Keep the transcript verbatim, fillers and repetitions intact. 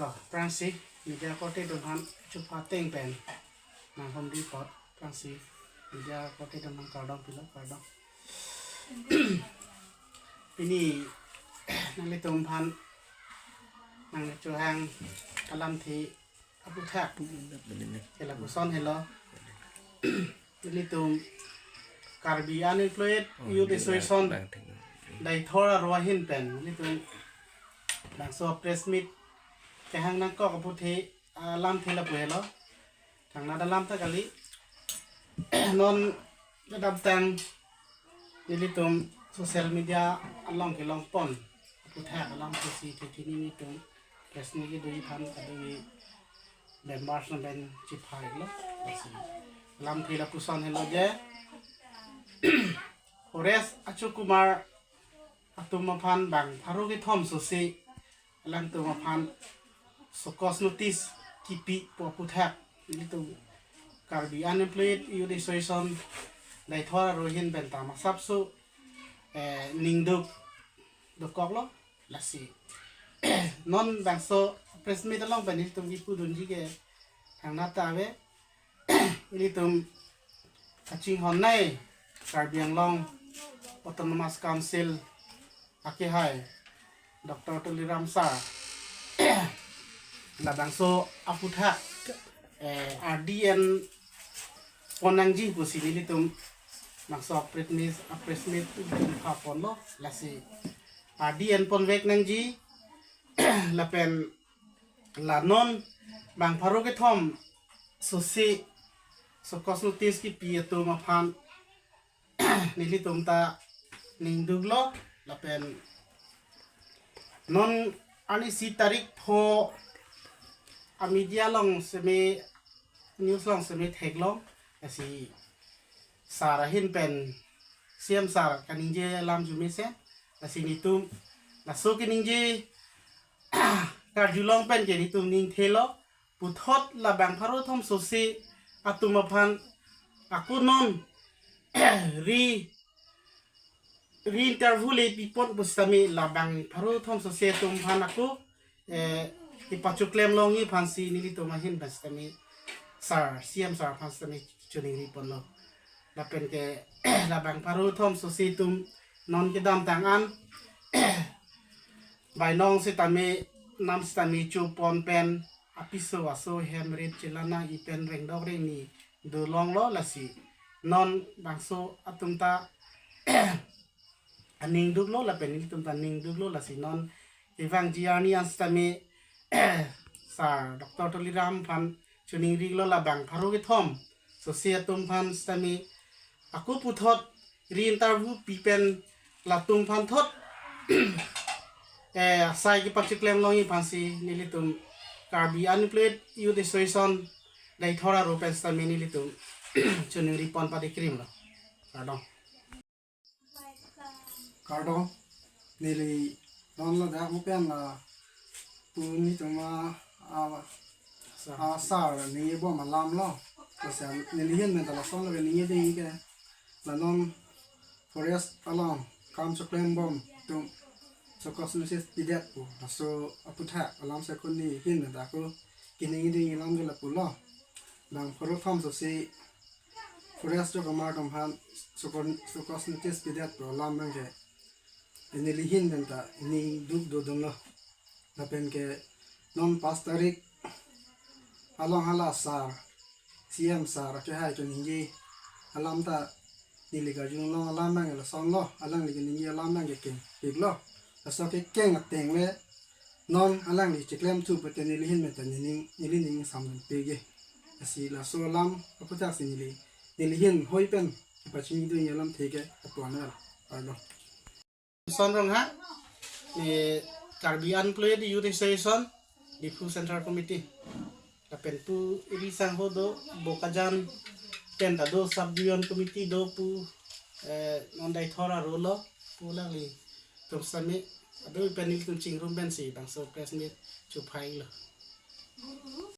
Oh, aphrangsi media korte atum aphan chupha ateng pen nanghumri apot, aphrangsi media korte atum aphan kardom pilo, kardom. Pini nanglitum aphan nangchohang alamthe aphuthak ke lapuson helo. Nelitum Karbi Unemployed Youth Association Deithor aro ahin pen nelitum bangso press meet kehang nangkok aphuthak alamthe lapu helo. Thangnat alam ta kali. Non kedamtang nelitum social media along kelongpon aphuthak alamthe si thekthe nelitum press meet kedo aphan kadokave members lapen chiphailo. Lasi alamthe lapuson helo je Forest achokumar atum aphan bang pharo kethom sose alangtum aphan show cause notice kipi pu aphuthak nelitum Karbi Unemployed Youth Association Deithor aro ahin pen ta masapso, eh, ningduk dokoklo. Lasi non bangso press meet along pen nelitum kipudunji ke thangnat ta ave. Nelitum kachinghon nei Karbi Anglong Autonomous Council akehai Doctor Tuliram Sir labangso aphuthak, eh, ardi enpon nangji pusi nelitum bangso press meet, press meet paponlo. Lasi ardi enponvek nangji lapen la non bang pharo kethom sose show cause notice kipi atum aphan nelitum ta ningduklo. Lapen non arnisi tarik pho a media along seme, news along seme theklong, lasi sir ahin pen C M sir kaningje alam arjumesen, lasi nelitum laso keningje karjulong pen ke nelitum ningthelo. Puthot labang pharo kethom sose atum aphan ako non re re-interview le pipon pusitame labang pharo kethom sose atum aphan ako, eh, ipachoklem longji aphansi nelitum ahin pen sitame sir, C M sir aphan sitame choningri ponlo. Lapen ke labang pharo kethom sose atum non kedamtang an bainong sitame, nam sitame chopon pen apiso aso hem rit chelang nang-i pen rengdok rengni dolonglo. Lasi non bangso atum ta aningduklo lapen nelitum ta ningduklo. Lasi non kevangji arni an sitame sir Doctor Tuliram aphan choningrilo labang pharo kethom sose atum aphan sitame ako puthot re-interview pi pen latum aphan thot, eh, asai kepachoklem longji aphansi nelitum Karbi Unemployed Youth Association Deithor aro pen sitame nelitum choningri pon pade krimlo. Kardom. Kardom, neli non ladak mo pen lapu nelitum a, a, a sir ningje bom alamlo. Lasi neli ahin pen ta lason lo keningje ding ke, la non forest along kam choklem bom atum show cause notice pidet pu laso aphuthak alam si ako neli ahin pen ta ako keningje ding alam ke lapulo. Bang pharo kethom sose forest achokumar atum aphan show cause, show cause notice pidet pu alam abang ke neli ahin pen ta ningduk dodunlo. Lapen ke non pas tarik along hala sir, C M sir akehai keningje alam ta neli karjulong alam abang ke lasonlo, alangli keningje alam abang ke kengpiklo. Laso kekeng ateng le non alangli chiklemthu pute neli ahin pen ta neli, neli ning samlempik ke. Lasi laso alam aphuthak si neli, neli ahin hoi pen pachini dun alamthe ke apuan lo. Arlo. Son Ronghang, eh, Karbi Unemployed Youth Association, Diphu Central Committee. Lapen pu ri sangho do, Bokajan pen ta do, Sub Division Committee do pu, eh, non Deithor aro lo, pu alanglitum sitame, ado pen nelitum chingrum pensi bangso press meet chuphailo.